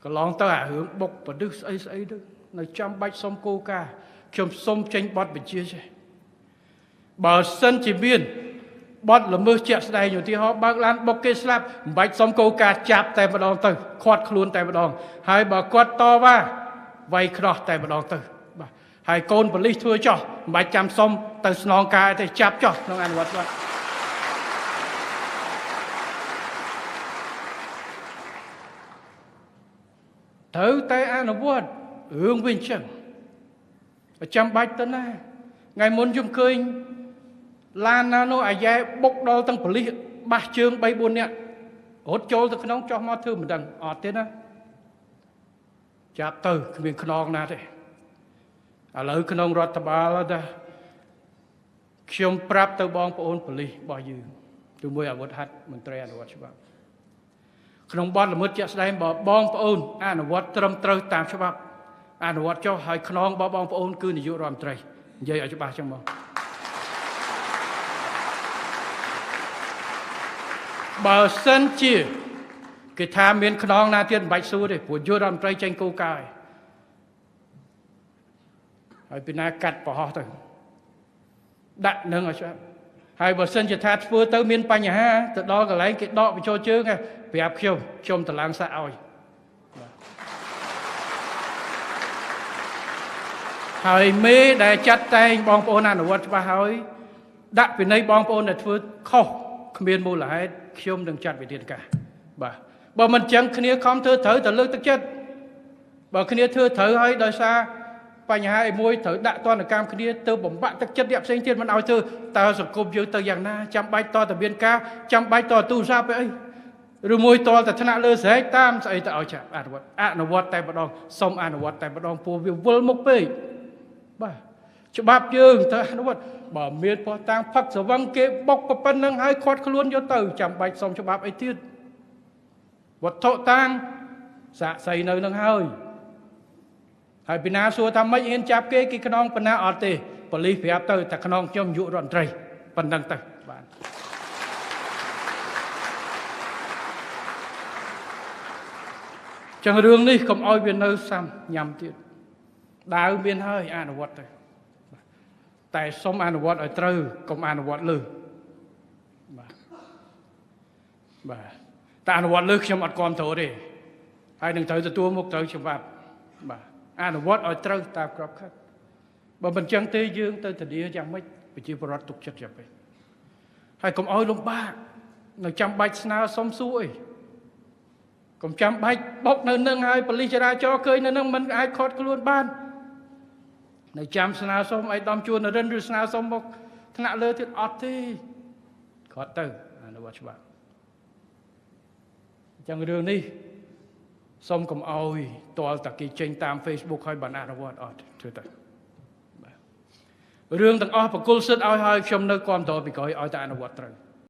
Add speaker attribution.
Speaker 1: កន្លងទៅអារឿងបុកបដិស្អីស្អីទៅនៅចាំបាច់សុំគោលការណ៍ខ្ញុំសុំចេញបទបញ្ជាចេះបើសិនជាមានបទល្មើសជាក់ស្ដែងឧទាហរណ៍បើកឡានបុកគេស្លាប់មិនបាច់សុំគោលការណ៍ចាប់តែម្ដងទៅខាត់ខ្លួនតែម្ដងហើយបើគាត់តវ៉ាវាយខ្នោះតែម្ដងទៅបាទហើយកូនប៉ូលីសធ្វើចោះមិនបាច់ចាំសុំទៅស្នងការទេចាប់ចោះក្នុងអនុវត្តច្បាប់ត្រូវតែអនុវត្តរឿងវាអញ្ចឹងចាំបាច់ទៅណាថ្ងៃមុនខ្ញុំឃើញឡានណានោះអាយ៉ែបុកដល់ទាំងប៉ូលីសបាសជើង3 4នាក់រត់ចូលទៅក្នុងចោះមកធ្វើមិនដឹងអត់ទេណាចាប់ទៅគ្មានខ្នងណាទេឥឡូវក្នុងរដ្ឋបាលដែរខ្ញុំប្រាប់ទៅបងប្អូនប៉ូលីសរបស់យើងជាមួយអាវុធហត្ថមន្ត្រីអនុវត្តច្បាប់ក្នុងបទល្មើសជាក់ស្ដែងបើបងប្អូនអនុវត្តត្រឹមត្រូវតាមច្បាប់អនុវត្តចុះហើយខ្នងរបស់បងប្អូនគឺនាយករដ្ឋមន្ត្រីនិយាយឲ្យច្បាស់ចឹងមកបើសិនជាគេថាមានខ្នងណាទៀតមិនបាច់សួរទេព្រោះនាយករដ្ឋមន្ត្រីចេញគោលការណ៍ហើយពីណាកាត់ប្រហោះទៅដាក់នឹងឲ្យច្បាប់ហើយបើសិនជាថាធ្វើទៅមានបញ្ហាទៅដល់កន្លែងគេដកបញ្ចូលជើងប្រាប់ខ្ញុំខ្ញុំតឡើងសាក់ឲ្យហើយមេដែលចាត់តែងបងប្អូនអនុវត្តច្បាស់ហើយដាក់ពិន័យបងប្អូនដែលធ្វើខុសគ្មានមូលហេតុខ្ញុំនឹងចាត់វិធានការបាទបើមិនចឹងគ្នាខំធ្វើត្រូវទៅលើកទឹកចិត្តបើគ្នាធ្វើត្រូវហើយដោយសារបញ្ហាឯមួយត្រូវដាក់ទណ្ឌកម្មគ្នាទៅបំបាក់ទឹកចិត្តអ្នកផ្សេងទៀតមិនឲ្យធ្វើតើសង្គមយើងទៅយ៉ាងណាចាំបាច់តតែមានការចាំបាច់តទូរស័ព្ទអីឬមួយតតែថ្នាក់លើស្រែកតាមស្អីទៅឲ្យចាប់អនុវត្តអនុវត្តតែម្ដងសុំអនុវត្តតែម្ដងព្រោះវាវិលមុខពេកបាទច្បាប់យើងទៅអនុវត្តបើមានភស្តុតាងផឹកស្រវឹងគេបុកប៉ុណ្្នឹងហើយខាត់ខ្លួនយកទៅចាំបាច់សុំច្បាប់អីទៀតវត្ថុតាងសាក្សីនៅនឹងហើយហើយពីណាសួរថាម៉េចហ៊ានចាប់គេគេខ្នងប៉ុណ្ណាអត់ទេប៉ូលីសប្រាប់ទៅតែខ្នងខ្ញុំនាយករដ្ឋមន្ត្រីប៉ុណ្្នឹងទៅបាទចឹងរឿងនេះកុំឲ្យវានៅសាំញ៉ាំទៀតដាវមានហើយអនុវត្តទៅតែសុំអនុវត្តឲ្យត្រូវកុំអនុវត្តលើបាទបាទតែអនុវត្តលើខ្ញុំអត់គាំទ្រទេហើយនឹងត្រូវទទួលមុខត្រូវច្បាប់បាទអនុវត្តឲ្យត្រូវតាមក្របខ័ណ្ឌបើមិនចឹងទេយើងទៅធានាយ៉ាងម៉េចប្រជាពលរដ្ឋទុកចិត្តយ៉ាងម៉េចហើយកុំឲ្យលំបាកនៅចាំបាច់ស្នើសុំសួរអីកុំចាំបាច់បុកនៅនឹងហើយប៉ូលីសចរាចរណ៍ឃើញនៅនឹងមិនអាចខត់ខ្លួនបាននៅចាំស្នើសុំឲ្យដំជួនរិនឬស្នើសុំមកថ្នាក់លើទៀតអត់ទេគាត់ទៅអនុវត្តច្បាប់អញ្ចឹងរឿងនេះសូមកុំឲ្យទាល់តែគេចេញតាម Facebook ហើយបានអនុវត្តអត់ធ្វើទៅបាទរឿងទាំងអស់បកគលសិទ្ធឲ្យហើយខ្ញុំនៅគាំទ្រពីក្រោយឲ្យតែអនុវត្តត្រូវ